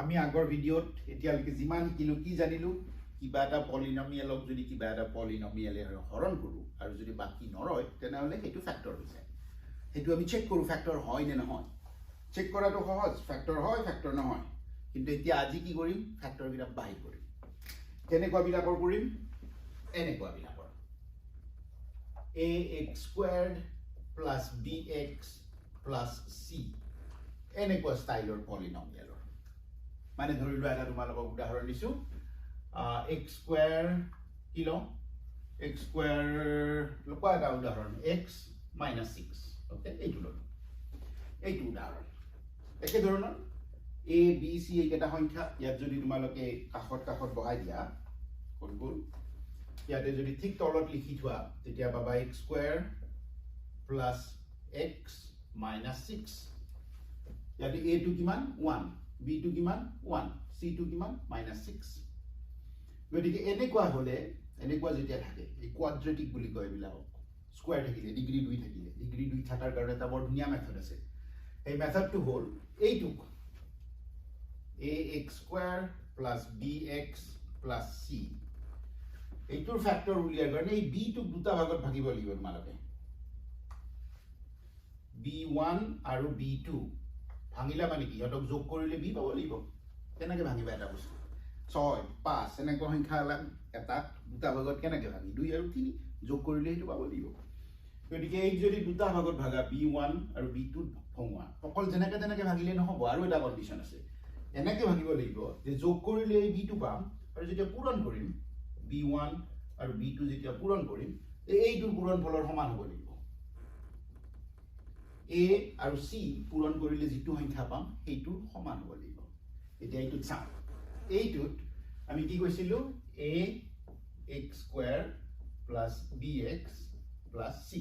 আমি আগৰ ভিডিঅ'ত এতিয়ালৈকে যিমান শিকিলোঁ, কি জানিলোঁ? কিবা এটা পলিনমিয়েলক যদি কিবা এটা পলিনমিয়েলে হৰণ কৰোঁ আৰু যদি বাকী নৰয়, তেনেহ'লে সেইটো ফেক্টৰ হৈ যায়। সেইটো আমি চেক কৰোঁ, ফেক্টৰ হয় নে নহয়। চেক কৰাটো সহজ, ফেক্টৰ হয়, ফেক্টৰ নহয়। কিন্তু এতিয়া আজি কি কৰিম? ফেক্টৰবিলাক বাহিৰ কৰিম। কেনেকুৱাবিলাকৰ কৰিম? এনেকুৱাবিলাকৰ, a x squared plus b x plus c, এনেকুৱা ষ্টাইলৰ পলিনমিয়েলৰ। মানে ধৰি লোৱা, এটা তোমালোকক উদাহৰণ দিছোঁ। এক্স স্কুৱেৰ কি লওঁ? এক্স স্কুৱেৰ কোৱা এটা উদাহৰণ, এক্স মাইনাছ ছিক্স। অ'কে, এইটো ল'লোঁ। এইটো উদাহৰণ একেধৰণৰ এ, বি, চি এইকেইটা সংখ্যা ইয়াত যদি তোমালোকে কাষত কাষত বহাই দিয়া, ক'ত গ'ল, ইয়াতে যদি ঠিক তলত লিখি থোৱা, তেতিয়া পাবা x square plus x minus six। ইয়াতে এটো কিমান? ওৱান। বিটো কিমান? ওৱান। চিটো কিমান? Minus six. গতিকে এনেকুৱা হ'লে, এনেকুৱা যেতিয়া থাকে, এই কোৱাড্ৰেটিক বুলি কয় এইবিলাকক। স্কুৱেৰ থাকিলে, ডিগ্ৰী দুই থাকিলে, ডিগ্ৰী দুই থকাৰ কাৰণে এটা বৰ ধুনীয়া মেথড আছে। এই মেথডটো হ'ল এইটোক a x square plus b x plus c, এইটোৰ ফেক্টৰ উলিয়াৰ কাৰণে এই বিটোক দুটা ভাগত ভাগিব লাগিব তোমালোকে। বি ওৱান আৰু বি টু ভাঙিলা মানে কি? সিহঁতক যোগ কৰিলে বি পাব লাগিব। কেনেকৈ ভাঙিবা এটা বস্তু? ছয়, পাঁচ, এনেকুৱা সংখ্যা এটাক দুটা ভাগত কেনেকৈ ভাঙি? দুই আৰু তিনি যোগ কৰিলে সেইটো পাব লাগিব। গতিকে এইক যদি দুটা ভাগত ভাগা, বি ওৱান আৰু বি টুত ভঙোৱা, অকল যেনেকৈ তেনেকৈ ভাগিলে নহ'ব। আৰু এটা কণ্ডিশ্যন আছে। এনেকৈ ভাগিব লাগিব যে যোগ কৰিলে এই বিটো পাম আৰু যেতিয়া পূৰণ কৰিম, বি ওৱান আৰু বি টু যেতিয়া পূৰণ কৰিম, এইটোৰ পূৰণ ফলৰ সমান হ'ব লাগিব। এ আৰু চি পূৰণ কৰিলে যিটো সংখ্যা পাম, সেইটোৰ সমান হ'ব লাগিব। এতিয়া এইটোত চাওঁ। এইটোত আমি কি কৈছিলোঁ? A x square plus b x plus c।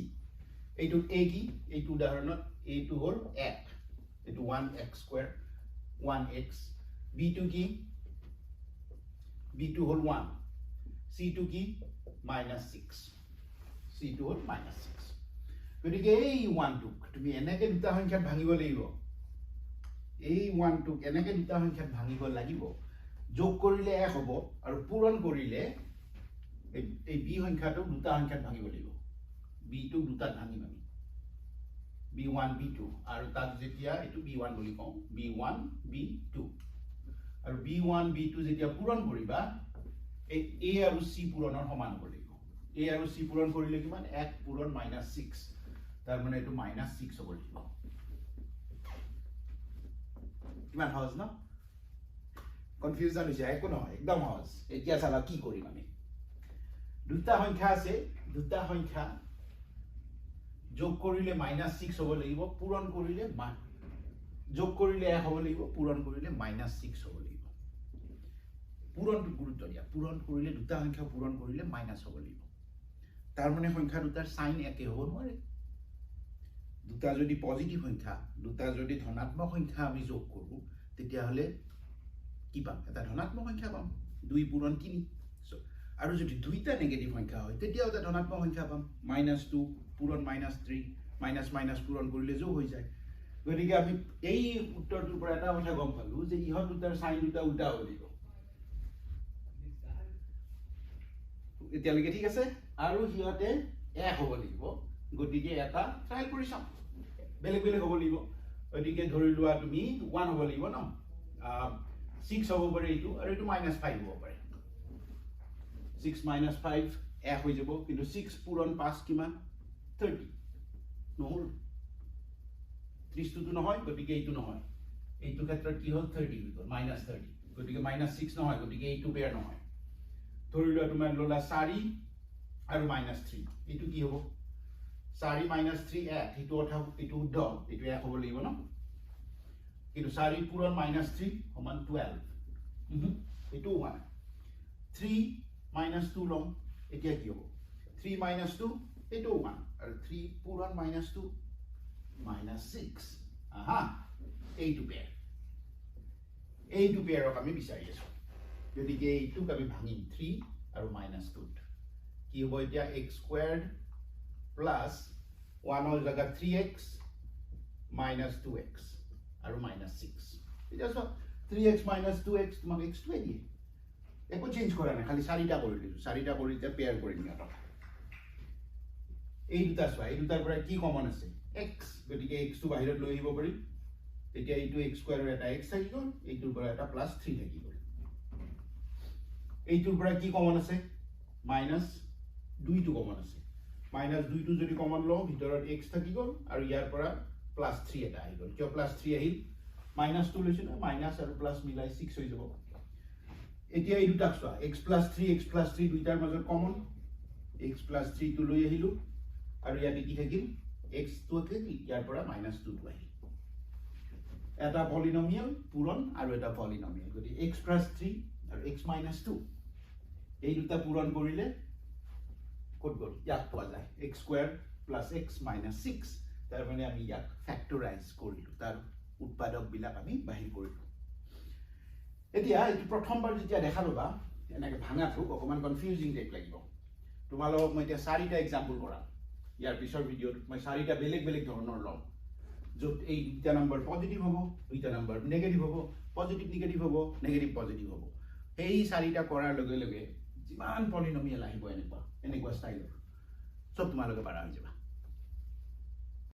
এইটোত এ কি? এইটো উদাহৰণত এইটো হ'ল এক, এইটো one x square, one x। বিটো কি? বিটো হ'ল ওৱান। চিটো কি? Minus six. চিটো হ'ল মাইনাছ ছিক্স। গতিকে এই ওৱানটোক তুমি এনেকৈ দুটা সংখ্যাত ভাঙিব লাগিব। এই ওৱানটোক এনেকৈ দুটা সংখ্যাত ভাঙিব লাগিব, যোগ কৰিলে এক হ'ব আৰু পূৰণ কৰিলে এই বি সংখ্যাটোক দুটা সংখ্যাত ভাঙিব লাগিব। বিটোক দুটাত ভাঙিম আমি, বি ওৱান, বি টু। আৰু তাত যেতিয়া এইটো বি ওৱান বুলি কওঁ, বি ওৱান, বি টু, আৰু বি ওৱান, বি টু যেতিয়া পূৰণ কৰিবা, এই এ আৰু চি পূৰণৰ সমান হ'ব লাগিব। এ আৰু চি পূৰণ কৰিলে কিমান? এক পূৰণ মাইনাছ ছিক্স। তাৰমানে এইটো মাইনাছ ছিক্স হ'ব লাগিব। কিমান সহজ ন? কনফিউজন হৈছে? একো নহয়, একদম সহজ। এতিয়া চাবা কি কৰিম আমি। দুটা সংখ্যা আছে। দুটা সংখ্যা যোগ কৰিলে মাইনাছ ছিক্স হ'ব লাগিব, পূৰণ কৰিলে, যোগ কৰিলে এক হ'ব লাগিব, পূৰণ কৰিলে মাইনাছ ছিক্স হ'ব লাগিব। পূৰণটোত গুৰুত্ব দিয়া। পূৰণ কৰিলে, দুটা সংখ্যা পূৰণ কৰিলে মাইনাছ হ'ব লাগিব। তাৰমানে সংখ্যা দুটাৰ চাইন একে হ'ব নোৱাৰে। দুটা যদি পজিটিভ সংখ্যা, দুটা যদি ধনাত্মক সংখ্যা আমি যোগ কৰোঁ, তেতিয়াহ'লে কি পাম? এটা ধনাত্মক সংখ্যা পাম, দুই পূৰণ তিনি। আৰু যদি দুইটা নিগেটিভ সংখ্যা হয়, তেতিয়াও এটা ধনাত্মক সংখ্যা পাম, মাইনাছ টু পূৰণ মাইনাছ থ্ৰী। মাইনাছ মাইনাছ পূৰণ কৰিলে যোগ হৈ যায়। গতিকে আমি এই উত্তৰটোৰ পৰা এটা কথা গম পালোঁ যে ইহঁত দুটাৰ চাইন দুটা উল্টা হ'ব লাগিব। এতিয়ালৈকে ঠিক আছে? আৰু সিহঁতে এক হ'ব লাগিব। গতিকে এটা ট্ৰাইল কৰি চাওঁ। বেলেগ বেলেগ হ'ব লাগিব। গতিকে ধৰি লোৱা তুমি ওৱান হ'ব লাগিব ন, ছিক্স হ'ব পাৰে এইটো আৰু এইটো মাইনাছ ফাইভ হ'ব পাৰে। ছিক্স মাইনাছ ফাইভ এক হৈ যাব। কিন্তু ছিক্স পূৰণ পাঁচ কিমান? 30। নহ'ল, 30টোতো নহয়। গতিকে এইটো নহয়। এইটো ক্ষেত্ৰত কি হ'ল? 30 হৈ গ'ল, মাইনাছ 30। গতিকে মাইনাছ ছিক্স নহয়। গতিকে এইটো পেয়াৰ নহয়। ধৰি লোৱা তোমাৰ ল'লা চাৰি আৰু মাইনাছ থ্ৰী। এইটো কি হ'ব? চাৰি মাইনাছ থ্ৰী এক। সেইটো কথা, এইটো শুদ্ধ, এইটো এক হ'ব লাগিব ন। কিন্তু চাৰি পূৰণ মাইনাছ থ্ৰী সমান 12, এইটোও হোৱা নাই। থ্ৰী মাইনাছ টু ল'ম। এতিয়া কি হ'ব? থ্ৰী মাইনাছ টু, এইটোও ওৱান। আৰু থ্ৰী পূৰণ মাইনাছ টু, মাইনাছ ছিক্স। আহা, এইটো পেয়াৰ, এইটো পেয়াৰক আমি বিচাৰি আছোঁ। গতিকে এইটোক আমি ভাঙিম থ্ৰী আৰু মাইনাছ টুত। কি হ'ব এতিয়া? এক্স স্কুৱেৰ্ড প্লাছ ওৱানৰ জেগাত three x minus two x আৰু মাইনাছ ছিক্স। এতিয়া চোৱা, Three x minus two x তোমাক এক্সটোৱে দিয়ে। একো চেঞ্জ কৰা নাই, খালি চাৰিটা কৰি দিছোঁ। চাৰিটা কৰি এতিয়া পেয়াৰ কৰিম সিহঁতক। এই দুটা চোৱা, এই দুটাৰ পৰা কি কমন আছে? এক্স। গতিকে এক্সটো বাহিৰত লৈ আহিব পাৰিম। তেতিয়া এইটো এক্স স্কুৱাৰৰ এটা এক্স থাকি গ'ল, এইটোৰ পৰা এটা প্লাছ থ্ৰী থাকি গ'ল। এইটোৰ পৰা কি কমন আছে? মাইনাছ দুইটো কমন আছে। মাইনাছ দুইটো যদি কমন লওঁ, ভিতৰত এক্স থাকি গ'ল আৰু ইয়াৰ পৰা প্লাছ থ্ৰী এটা আহি গ'ল। কিয় প্লাছ থ্ৰী আহিল? মাইনাছটো লৈছোঁ ন, মাইনাছ আৰু প্লাছ মিলাই ছিক্স হৈ যাব। এতিয়া এই দুটাক চোৱা, x plus three, x plus three দুইটাৰ মাজত কমন এক্স প্লাছ থ্ৰীটো লৈ আহিলোঁ আৰু ইয়াতে কি থাকিল? এক্সটো থাকিল, ইয়াৰ পৰা মাইনাছ টুটো আহিল। এটা পলিনমিয়েল পূৰণ আৰু এটা পলিনমিয়েল, গতিকে এক্স প্লাছ থ্ৰী আৰু এক্স মাইনাছ টু, এই দুটা পূৰণ কৰিলে ক'ত গ'ল? ইয়াক পোৱা যায় x square plus x minus six। তাৰমানে আমি ইয়াক ফেক্টৰাইজ কৰিলোঁ, তাৰ উৎপাদকবিলাক আমি বাহিৰ কৰিলোঁ। এতিয়া এইটো প্ৰথমবাৰ যেতিয়া দেখা পাবা এনেকৈ ভাঙাটো, অকণমান কনফিউজিং টাইপ লাগিব তোমালোকক। মই এতিয়া চাৰিটা এক্সাম্পল কৰাম। ইয়াৰ পিছৰ ভিডিঅ'টোত মই চাৰিটা বেলেগ বেলেগ ধৰণৰ ল'ম, য'ত এই দুইটা নম্বৰ পজিটিভ হ'ব, দুইটা নম্বৰ নিগেটিভ হ'ব, পজিটিভ নিগেটিভ হ'ব, নিগেটিভ পজিটিভ হ'ব। সেই চাৰিটা কৰাৰ লগে লগে যিমান পলিনমিয়েল আহিব এনেকুৱা এনেকুৱা ষ্টাইলৰ, চব তোমালোকে পাৰা হৈ যাবা।